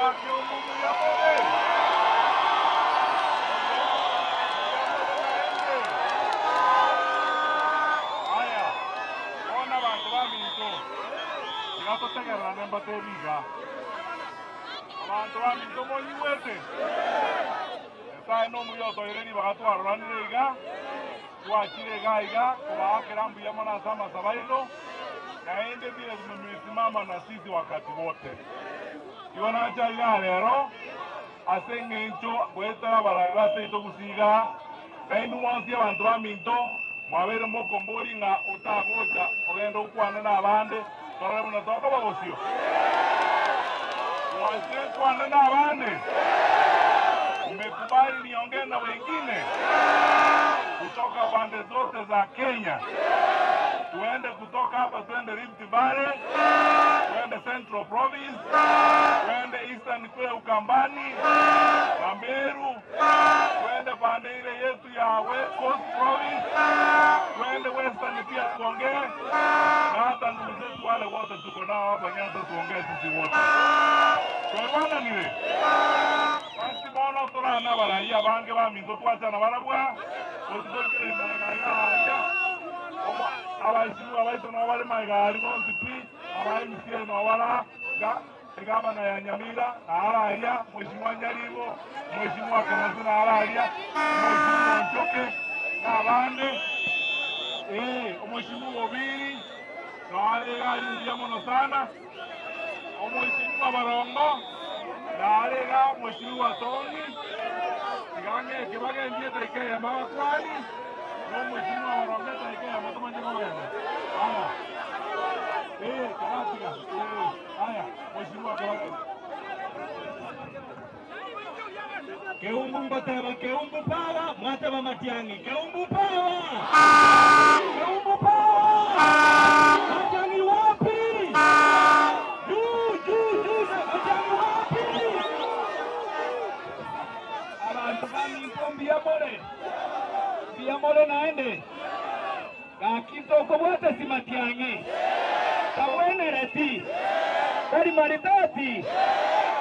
Abakeumbu mbuya more? Mbuya more naende? Aya, bono abanto baminto, tiga totegererane mbatebi iga. Abanto baminto monyigwete? Nyasae nomuya otoire ribaga twaroranire iga, twachire iga iga kobaakera mbuya mono ase amasabo aino, naende vile mmesimama na sisi wakati wote. Igo nacha igaa rero ase engencho goetera abarai ba seito gusii igaa, nainwe mwensi abanto baminto mwabeire mokomboria ng'a otagocha ogende okwane nabande torore buna tokoba bosio. Mwanchire nkwane nabande? Mmekubali niongee na wengine kutoka pande zote za Kenya? Tuende kutoka hapa tuende Rift Valley, tuende Central Province, tuende Eastern kule Ukambani na Meru, tuende pande ile yetu ya Coast Province, tuende Western pia tuongee na hata ndugu zetu wale wote tuko nao hapa Nyanza, tuongee sisi wote twerwananire. Basi bono torane abarai abange baminto twachana barabwo, gose toikere magega aria. Abaisimu baito nabo bare magega aria bonsi pi, aba MCA nabo bara egavana ya Nyamira naro aria, Mheshimiwa Nyaribo, Mheshimiwa Kenasi naro aria, Mheshimiwa Onchoke na abande, ee, Omheshimiwa Obiri nare iga aria mbuya mono sana, Omheshimiwa Barongo nare iga, Mheshimiwa Tony, tiga ng'eke bagendie edaika eyemo abakwani, na Omheshimiwa Barongo edaika eyemo tomanye kogenda. Aya, ee, karatiga, ee, aya, Mheshimiwa Kebake. Keumbu ngoteba Keumbu power, mwateba Matiang'i. Keumbu power! Keumbu power! Matiang'i wapi? Juu juu juu! Matiang'i wapi? Abantu baminto mbuya more, mbuya more naende gaki tokobwate si Matiang'i tabwenereti tari maridadi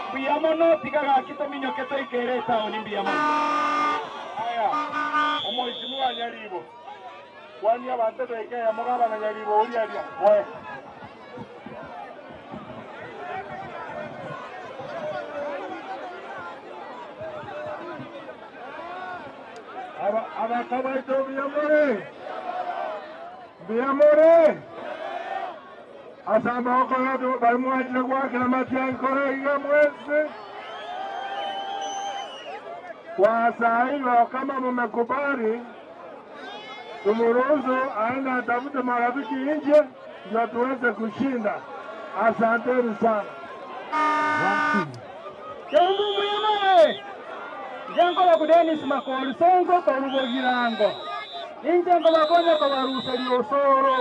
mbuya mono tiga gaki tominyoke toikere etaoni mbuya mono. Aya, Omheshimiwa Nyaribo, kwani abanto edaika eyemo gabana Nyaribo oria aria, oe. Abaka baito mbuya more, mbuya more ase amaboko yote bari mwachire gwakera Matiang'i kore iga mwensi. Kwa saa hilo kama mumekubali tumuruhusu aende atafute marafiki nje ndio tuweze kushinda. Asanteni sana. Keumbu mbuya more! Njengo ku Dennis Makori Songo korubogirango inje ngobakonya kobaruseria osoro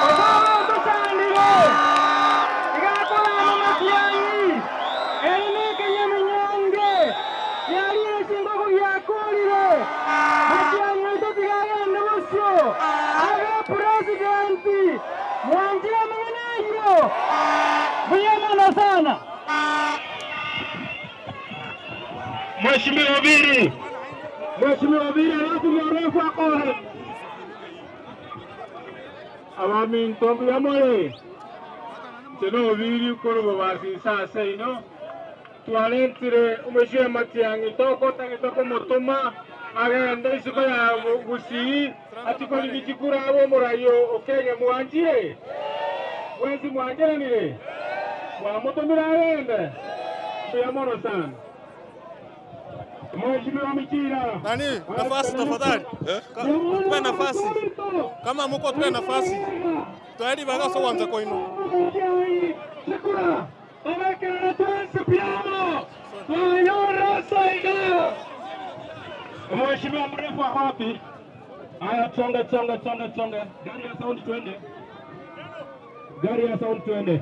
osoro tusandire igakorana Matiang'i eri neke nyeminyonge kiarire chingogo giakorire Matiang'i oito tigagende bosio abe presidenti mwanjire amang'ana ayio mbuya mono sana. Mheshimiwa Obiri, Mheshimiwa Obiri, alafu mrefu akore. Abaminto mbuya more. Nche Obiri korobo basisa ase ino twarentire Omheshimiwa Matiang'i tokotagete komotoma agende isiko ya Gusii atikorigi chikura abo omorai o Kenya mwanchire mwensi mwancheranire mwamotomire agende mbuya mono sana. Mheshimiwa Michira. Nani, nafasi tafadhali. Tupe nafasi. Kama muko tupe nafasi. Tayari baga so wanza koino. Chikura. Obekerere twensi piano. Twayora saiga. Mheshimiwa mrefu ako wapi? Haya, tsonga tsonga tsonga tsonga, gari ya sound twende, gari ya sound twende.